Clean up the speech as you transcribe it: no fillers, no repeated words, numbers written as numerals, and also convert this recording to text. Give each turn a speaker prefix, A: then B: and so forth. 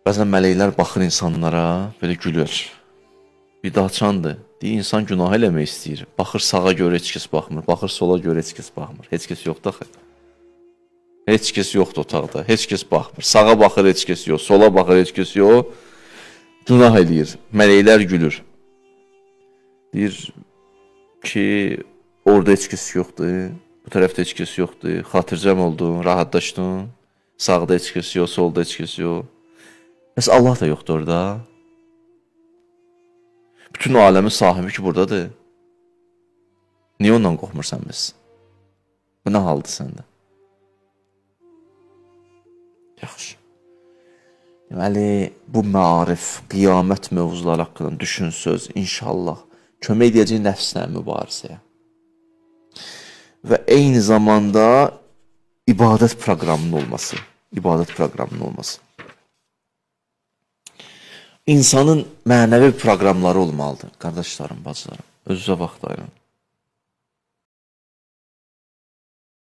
A: Bəzən mələklər baxır insanlara, belə gülür. Bir daçandır. Deyir, insan günah eləmək istəyir. Baxır sağa görə heç kəs baxmır, baxır sola görə heç kəs baxmır. Heç kəs yoxdur axı. Heç kəs yoxdur otaqda, heç kəs baxmır. Sağa baxır, heç kəs yox, sola baxır, heç kəs yox. Günah eləyir. Mələklər gülür. Deyir ki, orada heç kəs yoxdur, bu tərəfdə heç kəs yoxdur. Xatircəm oldun, rahatlaşdın. Sağda heç kəs yox, solda heç kəs yox. Bəs Allah da yoxdur orada. Bütün aləmin sahibi ki buradadır. Niyə ondan qorxmursan bəs? Bu nə haldır səndə? Yaxşı. Deməli, bu maarif, qiyamət mövzuları haqqında düşün söz, inşallah kömək edəcək nəfslə mübarizəyə. Və eyni zamanda ibadət proqramının olması, ibadət proqramının olması. İnsanın mənəvi proqramları olmalıdır, qardaşlarım, bacılarım. Özünüzə vaxt ayırın.